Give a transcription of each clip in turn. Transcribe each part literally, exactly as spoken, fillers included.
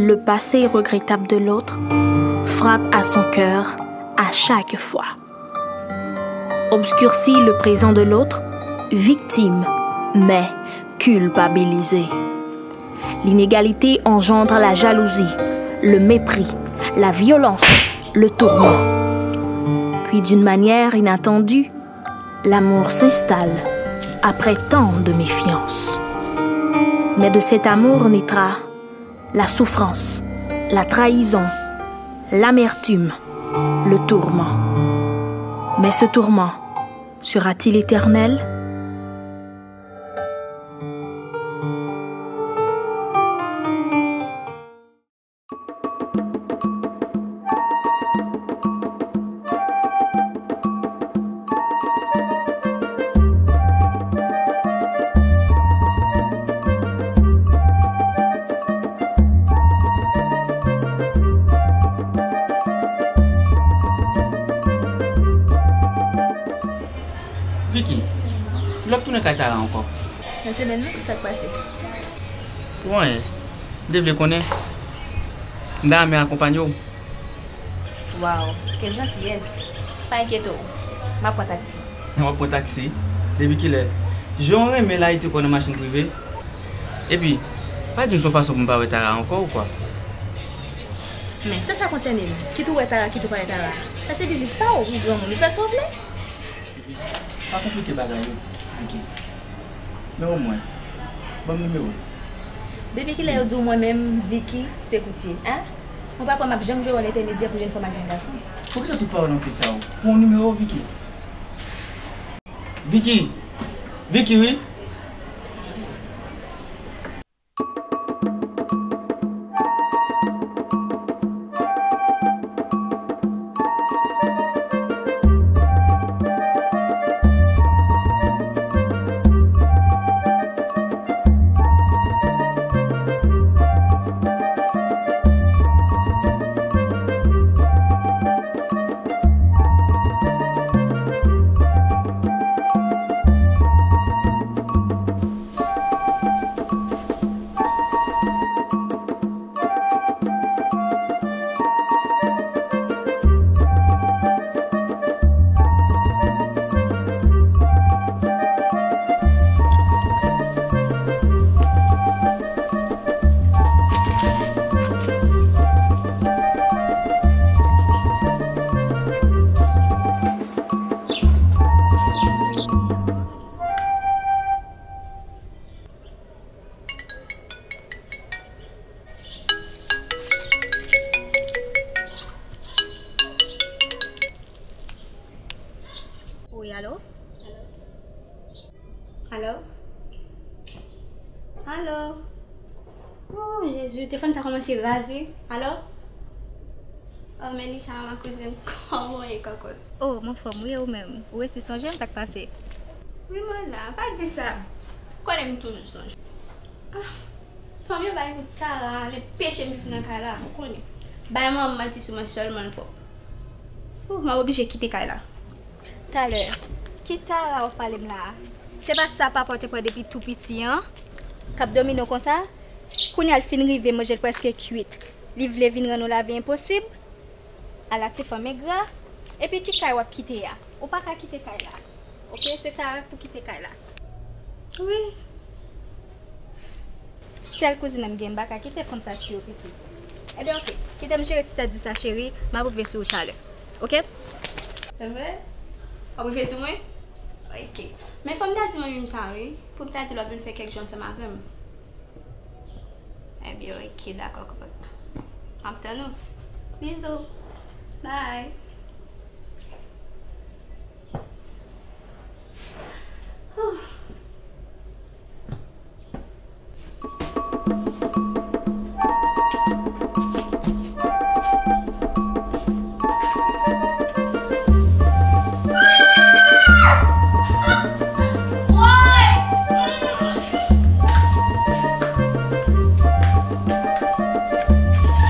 Le passé regrettable de l'autre frappe à son cœur à chaque fois. Obscurcit le présent de l'autre, victime, mais culpabilisée. L'inégalité engendre la jalousie, le mépris, la violence, le tourment. Puis d'une manière inattendue, l'amour s'installe après tant de méfiance. Mais de cet amour naîtra la souffrance, la trahison, l'amertume, le tourment. Mais ce tourment sera-t-il éternel ? Vicky, lè w ap tounen kay Tara ankò? Nan semèn nan, sa k pase? Pou anyen. M te vle konnen. M ta renmen akonpanye w. Waw, quelle gentillesse. Pa enkyete w. M ap pran taksi. W ap pran taksi? Depi kilè? Jan w renmen layite kò w nan machin prive. Epi, pa di m se yon fason pou m pa wè Tara ankò ou kwa? Men, sa sa konsène m? Kit ou wè Tara, kit ou pa wè Tara. Sa se biznis pa w, ou granmoun, ou fè sa w vle. Pa konplike bagay yo, Vicky. Men omwen, ban m nimewo l. Depi kilè yo di w mwen menm, Vicky, se koutye, en? Mwen pa kwè m ap janm jwe wòl entèmedyè pou jèn fanm ak jèn gason. Poukisa tout pawòl anpil sa yo? Pran yon nimewo, Vicky. Vicky! Vicky, wi! Wi, alo? Alo? Alo? Oh, Jezi, telefòn sa kòmanse raz, wi. Alo? Oh, Melissa, ma kouzin, kòman w ye, kòkòt? Oh, m anfòm, wi, e ou menm? Ou resi sonje m, sa k pase? Wi, mwen la, pa di sa. Konnen m toujou sonje. Ah, fanm yo bay pou Tara, li peche m viv nan kay la, ou konnen. Bay manman manti sou mwen sèlman l pwòp. Oh, m ap oblije kite kay la. Talè, ki Tara w ap pale m la a? Se pa sa papa w te pran depi tou piti an? K ap domine w konsa? Kounye a l fin rive, manje l prèske kwit. Li vle vin rann ou lavi enposib? Ala ti fanm engra. Epi ki kay w ap kite a? Ou pa ka kite kay la. Oke, se Tara k pou kite kay la. Wi. Sèl kouzin nan m gen, m pa ka kite fanm sa tiye w piti. Ebyen, oke. Kite m jere ti tèt di sa, cheri. M ap rive sou ou talè. Oke? Se vre? W ap rive sou mwen? Oke. Men fò m ta di manmi m sa, wi. Pou m ta di l w ap vin fè kèk jou ansanm avè m. Ebyen, oke, dakò, kòkòt. M ap tann ou. Bizou. Bye. Whew.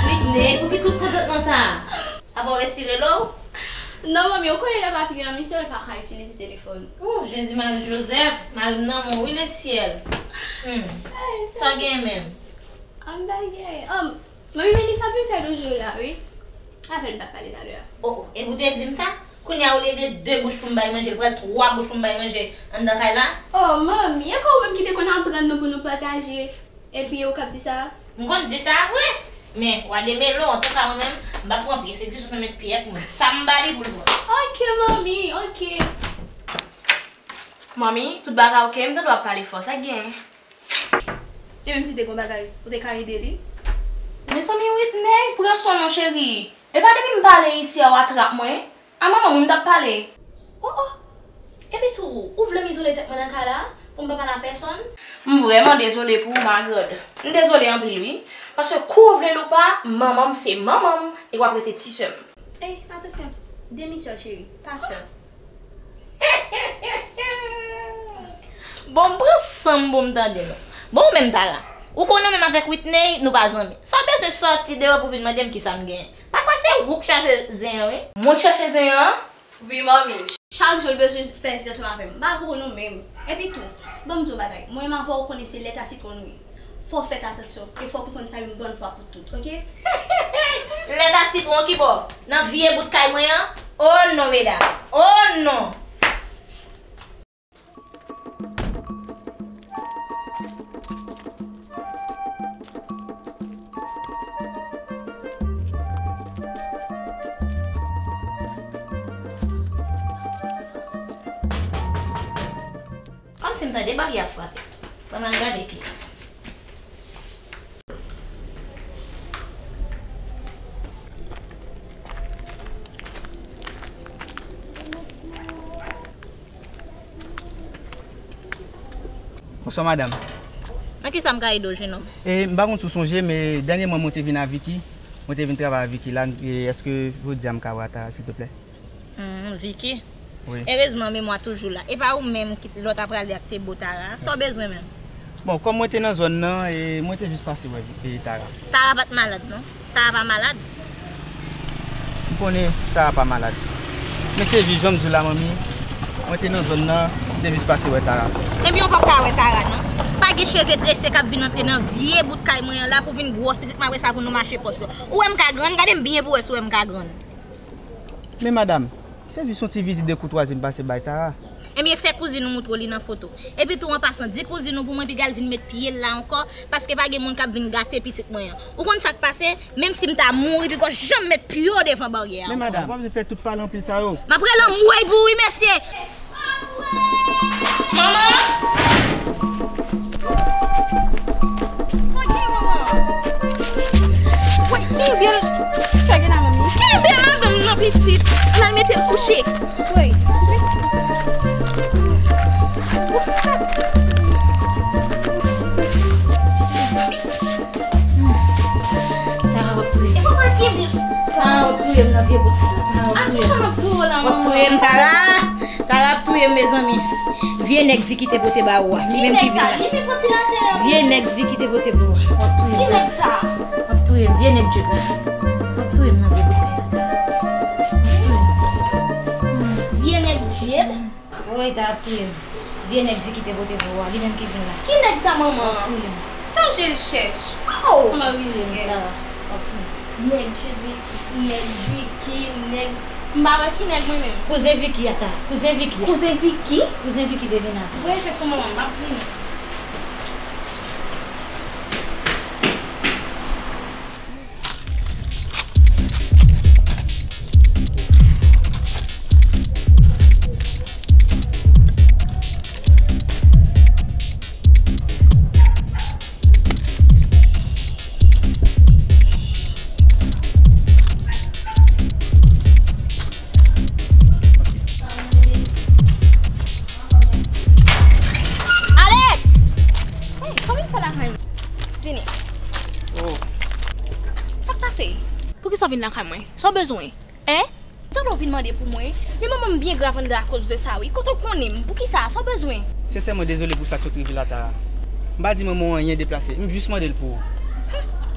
Lidne, pou ki tout kontantman sa a? Apa w resi rele w? Non, manmi, ou konnen lè papi gen anbisyon, li pa ka itilize telefòn. Oh, Jezi, Mari Jozèf, mari m nan men w, wi, lesyèl. Hmm. Sa w gen menm? An bagay. An, Manmi, Melissa vin fè dojo la, wi. Avè l m t ap pale talè a. Oh, oh, epi w te di m sa? Kounye a, olye de de bouch pou m bay manje, l pral twa bouch pou m bay manje anndan kay la? Oh, manmi, e pa ou menm ki te konn aprann nou pou nou pataje, epi ou k ap di sa? M konn di sa vre, men w a demele w, antouka mwen menm, m pa pran pyès, epi sou nan met pyès mwen, sa m ba li pou l pran. Ok, manmi, ok. Manmi, tout bagay ok, m tande w ap pale fò, sa k gen? E menm si te gon bagay, ou te ka ede li? Mezanmi, Whitney, pran swen non, cheri. E pa depi m pale isi a w atrap mwen. A manman mwen m t ap pale. Oh, oh. Epi tou, ou vle m izole tèt mwen nan kay la pou m pa pale a pèsòn? M vrèman dezole pou ou, Margaret. M dezole anpil, wi. Paske kou w vle l ou pa, manman m se manman m e w ap rete ti sè m. Ey, atansyon. Demisyon, cheri. Pa sè. Bon, m pran san m pou m tande non. Bon, ou menm, Tara, ou konnen ou menm avèk Whitney, nou pa zanmi. Sa w bezwen sòti deyò pou vin mande m kisa m genyen? Pafwa se ou k chache zen an, wi. Mwen k chache zen an? Wi, manmi. Chak jou l bezwen fè zen ansanm avè m. M pa konprann ou menm. Epi tou, ban m di w bagay. Mwen menm avè w konnen se lèt a sitwon nou ye. Fò w fè atansyon e fò w konprann sa yon bòn fwa pou tout, ok? Lèt a sitwon ki bò? Nan vye bout kay mwen an? O non, medam! O non! Kòmsi m tande baryè ap frape. Ban m al gade kilès. Bonswa, madanm. Nan kisa m ka ede w, jenòm? E, m pa konn si w sonje, men dènyèman mwen te vin a Vicky, mwen te vin travay a Vicky la, e èske jodi a m ka wè Tara, silteplè? Hmm, Vicky? Wi. Erezman, memwa toujou la. E pa ou menm ki lè w t ap prale ak te bo Tara? Sa w bezwen menm? Bon, kòm mwen te nan zòn nan, e mwen te jis pase wè Vi-, e Tara. Tara pa t malad, non. Tara pa malad? M konnen Tara pa malad. Men se jis jan m di w la, manmi. Mwen te nan zòn nan, m te jis pase wè Tara. Ebyen, ou p ap ka wè Tara, non. Pa gen cheve trese k ap vin antre nan vye bout kay mwen an la pou vin gwòs pitit mwen, apre sa pou nou mache pòs yo. Ou wè m ka grann? Gade m byen pou w wè si w wè m ka grann. Men madanm, se jis yon ti vizit de koutwazi m pase bay Tara. Ebyen, fè kouzin ou moutre w li nan foto. Epi tou, an pasan, di kouzin ou pou mwen piga l vin met pye l la ankò, paske pa gen moun k ap vin gate pitit mwen an. Ou konn sa k pase? Menm si m ta mouri, piga w janm met pye w devan baryè a ankò. Men madanm, ou pa bezwen fè tout pale anpil sa yo. M ap rele anmwey pou ou wi, mesye! Manman! Sa w gen, manman? Woy, kenbe l. Sa w gen la, manmi? Kenbe madanm nan, pitit. Ann al mete l kouche. Woy. Woy, sa. Tara, w ap touye m. E papa, kenbe l. Tara, w ap touye m nan vye bout sa la. Tara, w ap touye m. A kisa m ap touye w la, manman? W ap touye m, Tara. Tara ap touye m, mezanmi. Vye nèg Vicky te pote ba ou a, li menm ki vin la. Ki nèg sa? Li menm pote l atè a. Vye nèg Vicky te pote ba ou a. W ap touye m. Ki nèg sa? W ap touye m, vye nèg Jade la. W ap touye m nan vye bout sa la. W ap touye m. Vye nèg Jade? Woy, Tara ap touye m. Vye nèg Vicky te pote ba ou a, li menm ki vin la. Ki nèg sa, manman? W ap touye m. Tande l chèch. Oh! Mari nèg la. W ap touye m. Nèg Jade, nèg Vicky, nèg, m pa wè ki nèg mwen menm. Kouzen Vicky a, Tara. Kouzen Vicky a. Kouzen Vicky? Kouzen Vicky te vin la. Voye je sou manman m, m ap vini. Alex! Hey, sa w vin fè lakay mwen? Vini. Oh. Sa k pase? Poukisa w vin lakay mwen? Sa w bezwen? Hein? Tande w vin mande pou mwen. Men manman m byen grav anndan akoz de sa wi. Kote w konnen m? Poukisa? Sa w bezwen? Sensèman dezole pou sa k sot rive la, Tara. M pa di manman w anyen deplase. M jis mande l pou ou.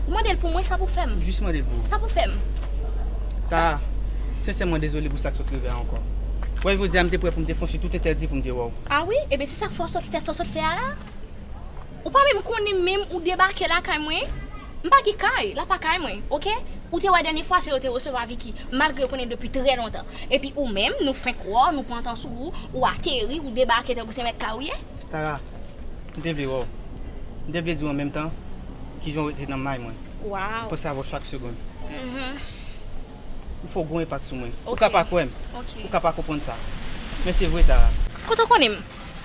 Ou mande l pou mwen, sa pou fè m? M jis mande l pou ou. Sa pou fè m? Tara, sensèman dezole pou sa k sot rive a ankò. Wè, jodi a m te prè pou m te franchi tout entèdi pou m te wè w. A wi? Ebyen se sa k fè w sot fè sa w sot fè a la? Ou pa menm konnen menm ou debake lakay mwen? M pa gen kay, la pa kay mwen, oke? Ou te wè dènye fwa se yo te resevwa Vicky, malgre yo konnen depi trè lontan. Epi ou menm, nou fenk wè w, nou pran tan sou ou, ou ateri, ou debake tankou se mèt kay ou ye. Tara, m te vle wè w. M te vle di w an menm tan kijan w rete nan may mwen. Waw. M panse avè w chak segonn. Mhm. Ou fè w gon enpak sou mwen. Ou ka pa kwè m. Ok. Ou ka pa konprann sa. Men se vre, Tara. Kote w konnen m?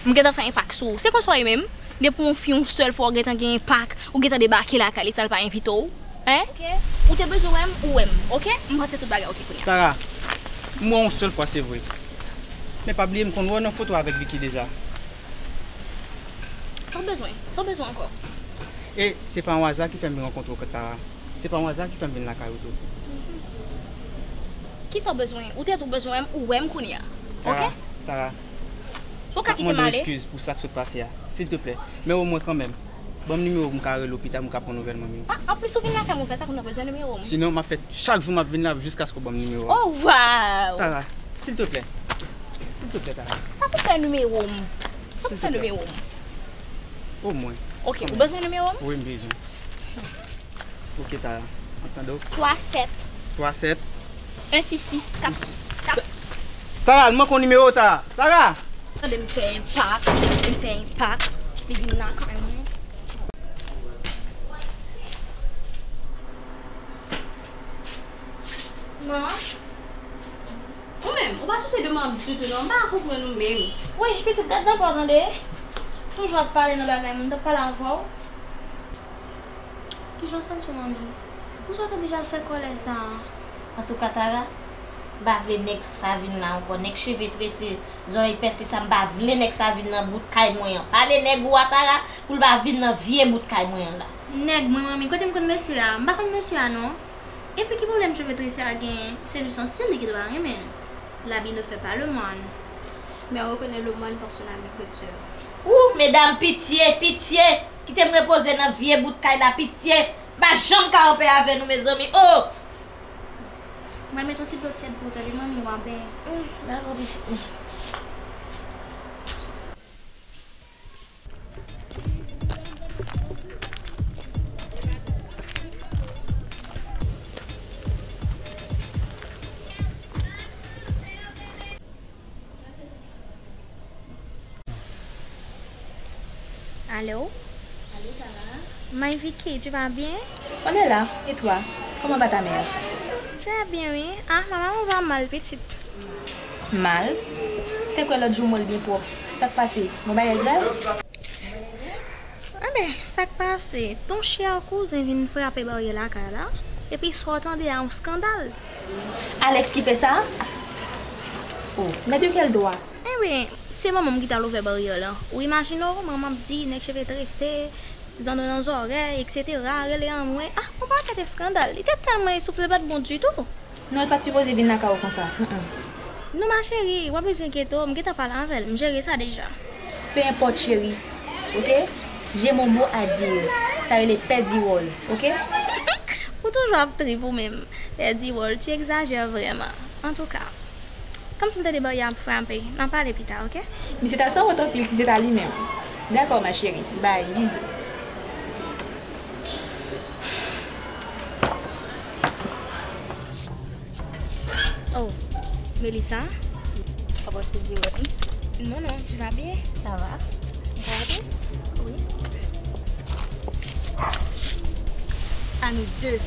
M gentan fè enpak sou ou. Se konsa w ye menm? Depi yon fi yon sèl fwa w gentan gen enpak, ou gentan debake lakay li san l pa envite w. Hein? Ok. Ou te bezwen wè m, ou wè m. Ok? M panse tout bagay ok kounye a. Tara, m wè w yon sèl fwa, se vre. Men pa bliye m konn wè w nan foto avèk Vicky deja. Sa w bezwen? Sa w bezwen ankò? E se pa yon aza ki fè m rankontre w, Tara. Se pa yon aza ki fè m vin lakay ou tou. Kisa w bezwen? Ou te di w bezwen wè m, ou wè m kounye a. Ok? Tara, Tara. Ou ka kite m ale? M ap mande w eskiz pou sa k sot pase a. Silteplè, men wè mwen kanmenm. Ban m nimewo w pou m ka rele w pita pou m ka pran nouvèl manmi w. Ah, anplis ou vin lakay mwen fè sa, kounye a w bezwen nimewo m. Sinon, m ap fè chak jou m ap vin la jiskaske w ban m nimewo a. Oh, wow! Tara, silteplè. Silteplè, Tara. Sa pou fè nimewo m? Sa pou fè nimewo m? Silteplè. O mwen. Ok, ou bezwen nimewo m? Wi, m bezwen. Ok, Tara. M ap tande w. Twa sèt. Twa sèt. En sis sis kat kat. Tara, l manke w nimewo, Tara. Tara! Tande m fè enpak, m fè enpak. Li vin lakay mwen. Man. Ou menm, ou pa souse de manm ditou non, m pa konprann ou menm. Wi, pitit, gad nan pa w tande. Toujou ap pale nan bagay moun, t ap pale avè w. Kijan w santi w, manmi? Poukisa w te oblije al fè kòlè sa a? Antouka, Tara, m pa vle nèg sa vin la ankò. Nèg cheve trese, zòrèy pèse sa, m pa vle nèg sa vin nan bout kay mwen an. Pale nèg ou a, Tara, pou l pa vin nan vye bout kay mwen an la. Nèg mwen, manmi, kote m konn mesye a? M pa konn mesye a non. Epi ki pwoblèm cheve trese a genyen? Se jis yon stil li gen dwa renmen l. L'habit ne fait pas le moine. Mais on reconnaît le moine par son agriculture. Ou, medam, pitye, pitye! Kite m repoze nan vye bout kay la, pitye! M pa janm ka anpè avè nou, mezanmi. Oh! Mwen met yon ti dlo tyèd pou ou tande, manmi, w ap benyen. Hmm, dakò, pitit mwen. Allô? Allô, Tara? My Vicky, tu vas bien? On est là. Et toi? Comment va ta mère? Très bien, oui. Ah, maman va mal, petite. Mal? Te kwè lòt jou mwen l byen pwòp. Sa k pase? Gon bagay grav? Enben, sa k pase? Ton chè kouzen vin frape baryè lakay la, epi sa w tande a yon skandal. Alex ki fè sa? Oh, mais de quel droit? Enben, se manman m ki t al ouvè baryè lan. Ou imajine w, manman ap di nèg cheve trese, zanno nan zòrèy, etsetera, rele anmwe. Ah, yon pakèt eskandal. Li te tèlman esoufle, l pa t bon ditou. Non, l pa t sipoze vin lakay ou konsa. Mm, mm. Non, ma chérie, w pa bezwen enkyete w, m gentan pale avè l, m jere sa deja. Peu importe, chérie. Ok? J'ai mon mot à dire. Sa rele pèdi wòl, ok? Ou toujou ap trip ou menm. Pèdi wòl, tu exagères vraiment. Antouka, kòmsi m tande baryè ap frape, n a pale pita, ok? Misye ta sanwont anpil si se ta li menm. Dakò, ma chérie. Bye, bizou. Oh, Melissa? Papa, je te dis, ouais. Non, non, tu vas bien? Ça va? Vous allez? Oui. À nous deux.